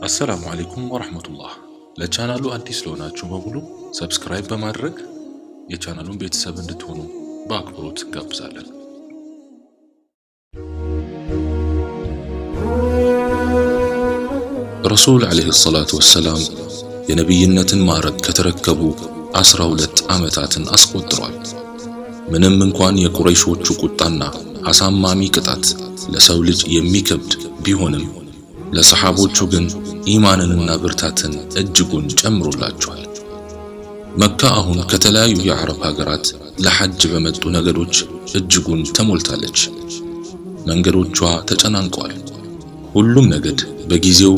አሰላሙ አለይኩም ወራህመቱላህ። ለቻናሉ አዲስ ለሆናችሁ በሙሉ subscribe በማድረግ የቻናሉን ቤተሰብ እንድትሆኑ በአክብሮት እንጋብዛለን። ረሱል ዓለይሂ ሰላቱ ወሰላም የነቢይነትን ማዕረግ ከተረከቡ 12 ዓመታትን አስቆጥሯል። ምንም እንኳን የቁረይሾቹ ቁጣና አሳማሚ ቅጣት ለሰው ልጅ የሚከብድ ቢሆንም፣ ለሰሓቦቹ ግን ኢማንንና ብርታትን እጅጉን ጨምሮላቸዋል። መካ አሁን ከተለያዩ የአረብ ሀገራት ለሐጅ በመጡ ነገዶች እጅጉን ተሞልታለች። መንገዶቿ ተጨናንቀዋል። ሁሉም ነገድ በጊዜው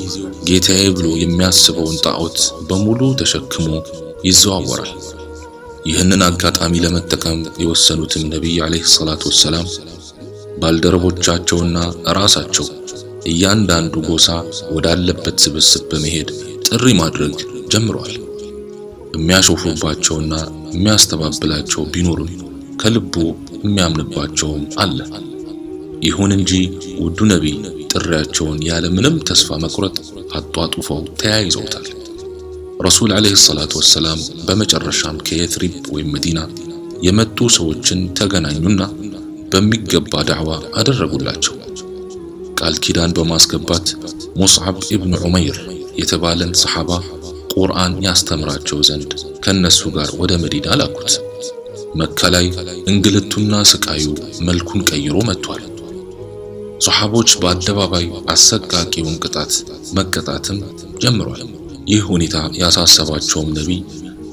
ጌታዬ ብሎ የሚያስበውን ጣዖት በሙሉ ተሸክሞ ይዘዋወራል። ይህንን አጋጣሚ ለመጠቀም የወሰኑትም ነቢይ ዓለይሂ ሰላቱ ወሰላም፣ ባልደረቦቻቸውና ራሳቸው እያንዳንዱ ጎሳ ወዳለበት ስብስብ በመሄድ ጥሪ ማድረግ ጀምረዋል። የሚያሾፉባቸውና የሚያስተባብላቸው ቢኖርም ከልቡ የሚያምንባቸውም አለ። ይሁን እንጂ ውዱ ነቢይ ጥሪያቸውን ያለ ምንም ተስፋ መቁረጥ አጧጡፈው ተያይዘውታል። ረሱል ዓለይሂ ሰላቱ ወሰላም በመጨረሻም ከየትሪብ ወይም መዲና የመጡ ሰዎችን ተገናኙና በሚገባ ዳዕዋ አደረጉላቸው። ቃል ኪዳን በማስገባት ሙስዓብ ኢብኑ ዑመይር የተባለን ሰሓባ ቁርአን ያስተምራቸው ዘንድ ከነሱ ጋር ወደ መዲና ላኩት። መካ ላይ እንግልቱና ስቃዩ መልኩን ቀይሮ መጥቷል። ሰሓቦች በአደባባይ አሰቃቂውን ቅጣት መቀጣትም ጀምሯል። ይህ ሁኔታ ያሳሰባቸውም ነቢይ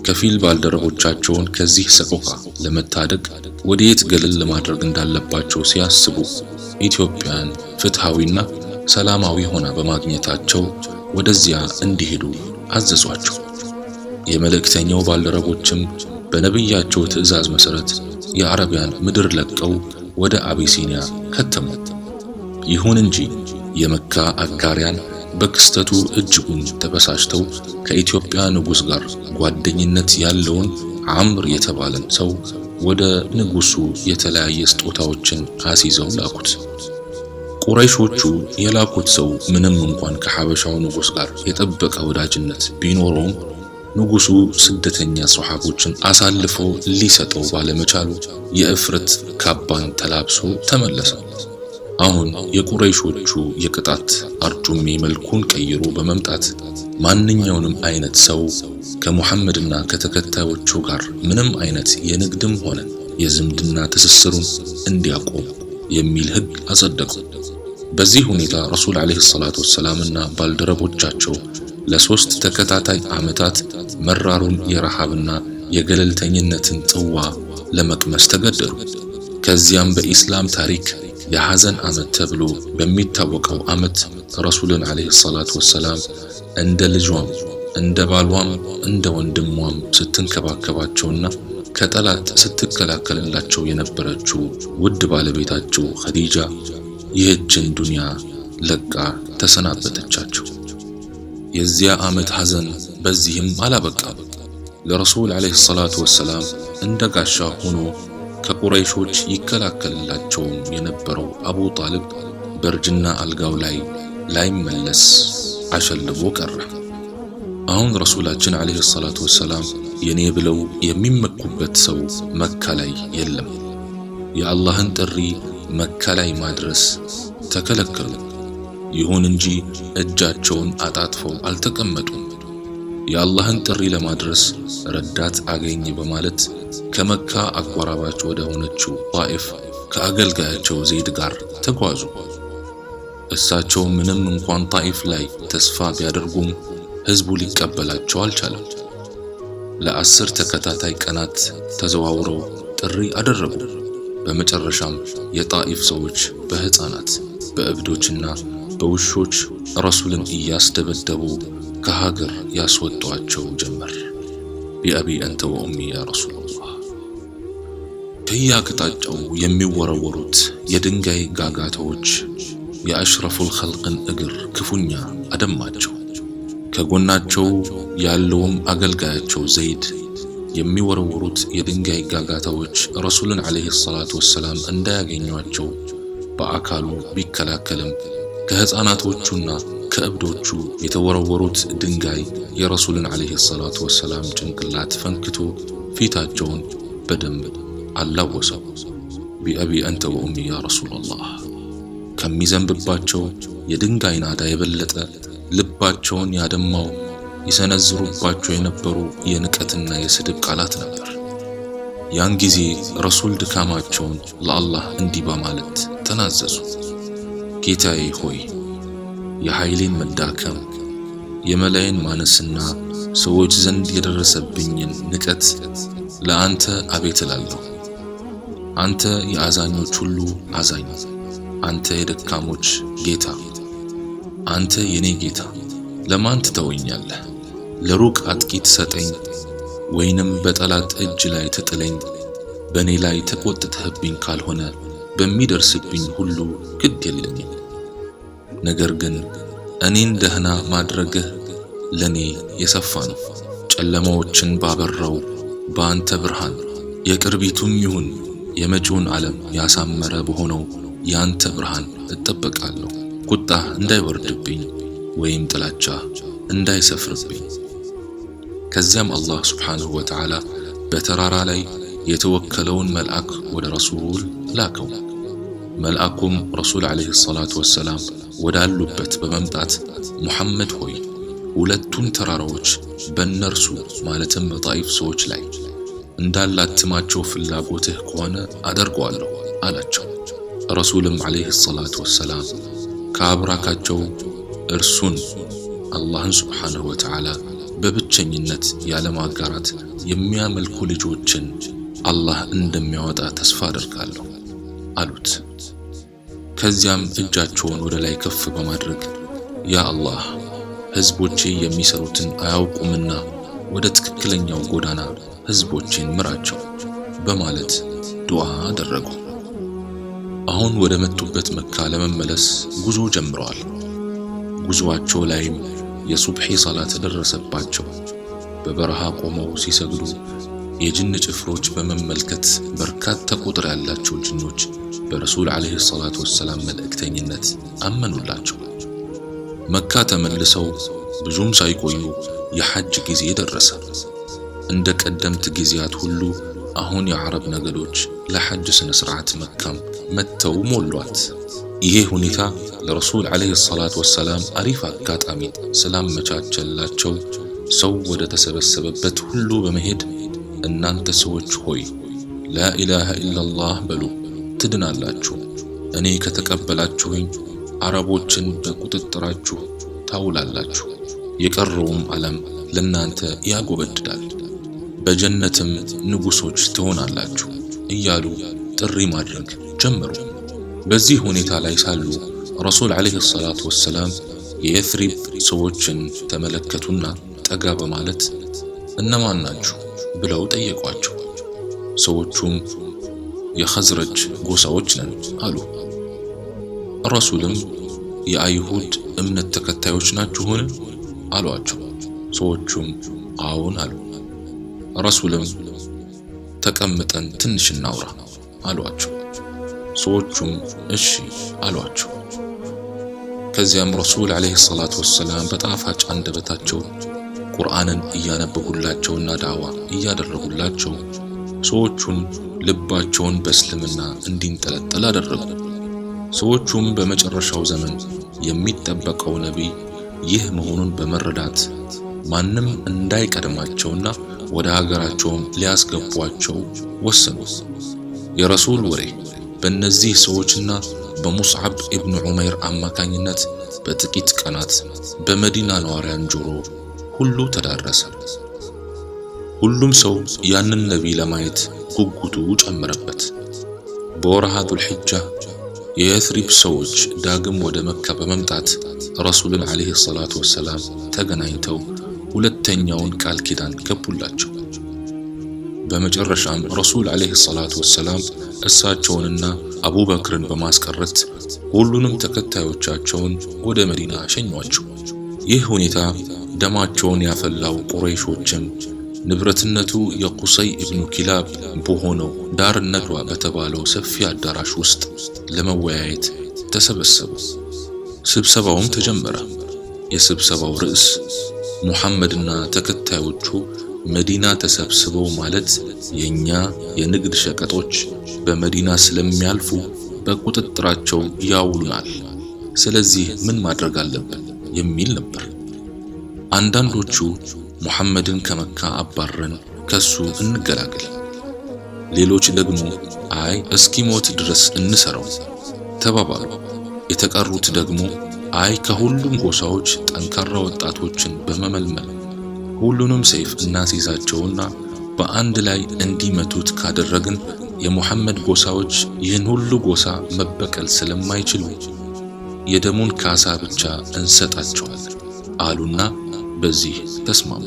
ከፊል ባልደረቦቻቸውን ከዚህ ሰቆቃ ለመታደግ ወደየት ገለል ለማድረግ እንዳለባቸው ሲያስቡ፣ ኢትዮጵያን ፍትሃዊና ሰላማዊ ሆና በማግኘታቸው ወደዚያ እንዲሄዱ አዘዟቸው። የመልእክተኛው ባልደረቦችም በነቢያቸው ትዕዛዝ መሰረት የአረቢያን ምድር ለቀው ወደ አቢሲኒያ ከተሙ። ይሁን እንጂ የመካ አጋሪያን በክስተቱ እጅጉን ተበሳጭተው ከኢትዮጵያ ንጉሥ ጋር ጓደኝነት ያለውን አምር የተባለን ሰው ወደ ንጉሱ የተለያየ ስጦታዎችን አስይዘው ላኩት። ቁረይሾቹ የላኩት ሰው ምንም እንኳን ከሐበሻው ንጉሥ ጋር የጠበቀ ወዳጅነት ቢኖረውም፣ ንጉሱ ስደተኛ ሶሐቦችን አሳልፎ ሊሰጠው ባለመቻሉ የእፍረት ካባን ተላብሶ ተመለሰ። አሁን የቁረይሾቹ የቅጣት አርጩሜ መልኩን ቀይሮ በመምጣት ማንኛውንም አይነት ሰው ከሙሐመድና ከተከታዮቹ ጋር ምንም አይነት የንግድም ሆነ የዝምድና ትስስሩን እንዲያቆም የሚል ሕግ አጸደቁ። በዚህ ሁኔታ ረሱል ዓለይሂ ሰላቱ ወሰላምና ባልደረቦቻቸው ለ3 ተከታታይ ዓመታት መራሩን የረሃብና የገለልተኝነትን ጽዋ ለመቅመስ ተገደዱ። ከዚያም በኢስላም ታሪክ የሐዘን ዓመት ተብሎ በሚታወቀው ዓመት ረሱልን ዓለይሂ ሰላቱ ወሰላም እንደ ልጇም፣ እንደ ባሏም፣ እንደ ወንድሟም ስትንከባከባቸውና ከጠላት ስትከላከልላቸው የነበረችው ውድ ባለቤታቸው ኸዲጃ ይህችን ዱንያ ለቃ ተሰናበተቻቸው። የዚያ ዓመት ሐዘን በዚህም አላበቃም። ለረሱል ዓለይሂ ሰላቱ ወሰላም እንደ ጋሻ ሆኖ ከቁረይሾች ይከላከልላቸውም የነበረው አቡ ጣልብ በእርጅና አልጋው ላይ ላይመለስ አሸልቦ ቀረ። አሁን ረሱላችን ዓለይሂ ሰላቱ ወሰላም የኔ ብለው የሚመኩበት ሰው መካ ላይ የለም። የአላህን ጥሪ መካ ላይ ማድረስ ተከለከሉ። ይሁን እንጂ እጃቸውን አጣጥፈው አልተቀመጡም። የአላህን ጥሪ ለማድረስ ረዳት አገኝ በማለት ከመካ አጎራባች ወደ ሆነችው ጣኢፍ ከአገልጋያቸው ዘይድ ጋር ተጓዙ። እሳቸው ምንም እንኳን ጣኢፍ ላይ ተስፋ ቢያደርጉም ህዝቡ ሊቀበላቸው አልቻለም። ለ10 ተከታታይ ቀናት ተዘዋውረው ጥሪ አደረጉ። በመጨረሻም የጣኢፍ ሰዎች በህፃናት፣ በእብዶችና በውሾች ረሱልን እያስደበደቡ ከሀገር ያስወጧቸው ጀመር። بأبي أنت وأمي يا رسول الله። ከየአቅጣጫው የሚወረወሩት የድንጋይ ጋጋታዎች የአሽረፉል ኸልቅን እግር ክፉኛ አደማቸው። ከጎናቸው ያለውም አገልጋያቸው ዘይድ የሚወረወሩት የድንጋይ ጋጋታዎች ረሱልን ዓለይሂ ሰላቱ ወሰላም እንዳያገኟቸው በአካሉ ቢከላከልም ከህፃናቶቹና ከእብዶቹ የተወረወሩት ድንጋይ የረሱልን ዓለይሂ ሰላቱ ወሰላም ጭንቅላት ፈንክቶ ፊታቸውን በደንብ አላወሰው። بأبي أنت وأمي يا رسول الله። ከሚዘንብባቸው የድንጋይ ናዳ የበለጠ ልባቸውን ያደማው ይሰነዝሩባቸው የነበሩ የንቀትና የስድብ ቃላት ነበር። ያን ጊዜ ረሱል ድካማቸውን ለአላህ እንዲህ በማለት ተናዘዙ። ጌታዬ ሆይ፣ የኃይሌን መዳከም፣ የመላዬን ማነስና ሰዎች ዘንድ የደረሰብኝን ንቀት ለአንተ አቤት እላለሁ። አንተ የአዛኞች ሁሉ አዛኝ፣ አንተ የደካሞች ጌታ፣ አንተ የኔ ጌታ፣ ለማን ትተወኛለህ? ለሩቅ አጥቂ ትሰጠኝ ወይንም በጠላት እጅ ላይ ትጥለኝ? በእኔ ላይ ተቆጥተህብኝ ካልሆነ በሚደርስብኝ ሁሉ ግድ የለኝም። ነገር ግን እኔን ደህና ማድረግህ ለኔ የሰፋ ነው። ጨለማዎችን ባበራው በአንተ ብርሃን፣ የቅርቢቱም ይሁን የመጪውን ዓለም ያሳመረ በሆነው ያንተ ብርሃን እጠበቃለሁ። ቁጣ እንዳይወርድብኝ ወይም ጥላቻ እንዳይሰፍርብኝ። ከዚያም አላህ ሱብሓነሁ ወተዓላ በተራራ ላይ የተወከለውን መልአክ ወደ ረሱል ላከው። መልአኩም ረሱል ዓለይሂ ሰላቱ ወሰላም ወዳሉበት በመምጣት ሙሐመድ ሆይ፣ ሁለቱን ተራራዎች በእነርሱ ማለትም በጣኢፍ ሰዎች ላይ እንዳላትማቸው ፍላጎትህ ከሆነ አደርገዋለሁ አላቸው። ረሱልም ዓለይሂ ሰላቱ ወሰላም ከአብራካቸው እርሱን አላህን ሱብሓነሁ ወተዓላ በብቸኝነት ያለማጋራት የሚያመልኩ ልጆችን አላህ እንደሚያወጣ ተስፋ አደርጋለሁ አሉት። ከዚያም እጃቸውን ወደ ላይ ከፍ በማድረግ ያ አላህ፣ ህዝቦቼ የሚሰሩትን አያውቁምና ወደ ትክክለኛው ጎዳና ህዝቦቼን ምራቸው በማለት ዱዓ አደረጉ። አሁን ወደ መጡበት መካ ለመመለስ ጉዞ ጀምረዋል። ጉዞአቸው ላይም የሱብሒ ሰላት ደረሰባቸው። በበረሃ ቆመው ሲሰግዱ የጅን ጭፍሮች በመመልከት በርካታ ቁጥር ያላቸው ጅኖች በረሱል ዓለይሂ ሰላቱ ወሰላም መልእክተኝነት አመኑላቸው። መካ ተመልሰው ብዙም ሳይቆዩ የሐጅ ጊዜ ደረሰ። እንደ ቀደምት ጊዜያት ሁሉ አሁን የዓረብ ነገዶች ለሐጅ ስነ ስርዓት መካም መጥተው ሞሏት። ይሄ ሁኔታ ለረሱል ዓለይሂ ሰላቱ ወሰላም አሪፍ አጋጣሚ ስላመቻቸላቸው ሰው ወደ ተሰበሰበበት ሁሉ በመሄድ እናንተ ሰዎች ሆይ፣ ላኢላሃ ኢላላህ በሉ ትድናላችሁ። እኔ ከተቀበላችሁኝ አረቦችን በቁጥጥራችሁ ታውላላችሁ፣ የቀረውም ዓለም ለናንተ ያጎበድዳል፣ በጀነትም ንጉሶች ትሆናላችሁ እያሉ ጥሪ ማድረግ ጀመሩ። በዚህ ሁኔታ ላይ ሳሉ ረሱል ዓለይሂ ሰላቱ ወሰላም የየትሪብ ሰዎችን ተመለከቱና ጠጋ በማለት እነማን ናችሁ ብለው ጠየቋቸው። ሰዎቹም የኸዝረጅ ጎሳዎች ነን አሉ። ረሱልም የአይሁድ እምነት ተከታዮች ናችሁን አሏቸው። ሰዎቹም አዎን አሉ። ረሱልም ተቀምጠን ትንሽ እናውራ አሏቸው። ሰዎቹም እሺ አሏቸው። ከዚያም ረሱል ዓለይሂ ሰላቱ ወሰላም በጣፋጭ አንደበታቸው ቁርአንን እያነበቡላቸውና ዳዕዋ እያደረጉላቸው ሰዎቹን ልባቸውን በእስልምና እንዲንጠለጠል አደረጉ። ሰዎቹም በመጨረሻው ዘመን የሚጠበቀው ነቢይ ይህ መሆኑን በመረዳት ማንም እንዳይቀድማቸውና ወደ ሀገራቸውም ሊያስገቧቸው ወሰኑ። የረሱል ወሬ በእነዚህ ሰዎችና በሙስዓብ ኢብኑ ዑመይር አማካኝነት በጥቂት ቀናት በመዲና ነዋሪያን ጆሮ ሁሉ ተዳረሰ። ሁሉም ሰው ያንን ነቢይ ለማየት ጉጉቱ ጨመረበት። በወርሃ ዙልሒጃ የየትሪብ ሰዎች ዳግም ወደ መካ በመምጣት ረሱልን ዓለይሂ ሰላቱ ወሰላም ተገናኝተው ሁለተኛውን ቃል ኪዳን ገቡላቸው። በመጨረሻም ረሱል ዓለይሂ ሰላቱ ወሰላም እሳቸውንና አቡበክርን በማስቀረት ሁሉንም ተከታዮቻቸውን ወደ መዲና ሸኟቸው። ይህ ሁኔታ ደማቸውን ያፈላው ቁረይሾችም ንብረትነቱ የቁሰይ ኢብኑ ኪላብ በሆነው ዳር ነድዋ በተባለው ሰፊ አዳራሽ ውስጥ ለመወያየት ተሰበሰቡ። ስብሰባውም ተጀመረ። የስብሰባው ርዕስ ሙሐመድና ተከታዮቹ መዲና ተሰብስበው ማለት የኛ የንግድ ሸቀጦች በመዲና ስለሚያልፉ በቁጥጥራቸው ያውሉናል፣ ስለዚህ ምን ማድረግ አለብን የሚል ነበር። አንዳንዶቹ ሙሐመድን ከመካ አባረን ከሱ እንገላገል፣ ሌሎች ደግሞ አይ እስኪሞት ድረስ እንሰራው ተባባሉ። የተቀሩት ደግሞ አይ ከሁሉም ጎሳዎች ጠንካራ ወጣቶችን በመመልመል ሁሉንም ሰይፍ እናስይዛቸውና በአንድ ላይ እንዲመቱት ካደረግን የሙሐመድ ጎሳዎች ይህን ሁሉ ጎሳ መበቀል ስለማይችሉ የደሙን ካሳ ብቻ እንሰጣቸዋለን አሉና በዚህ ተስማሙ።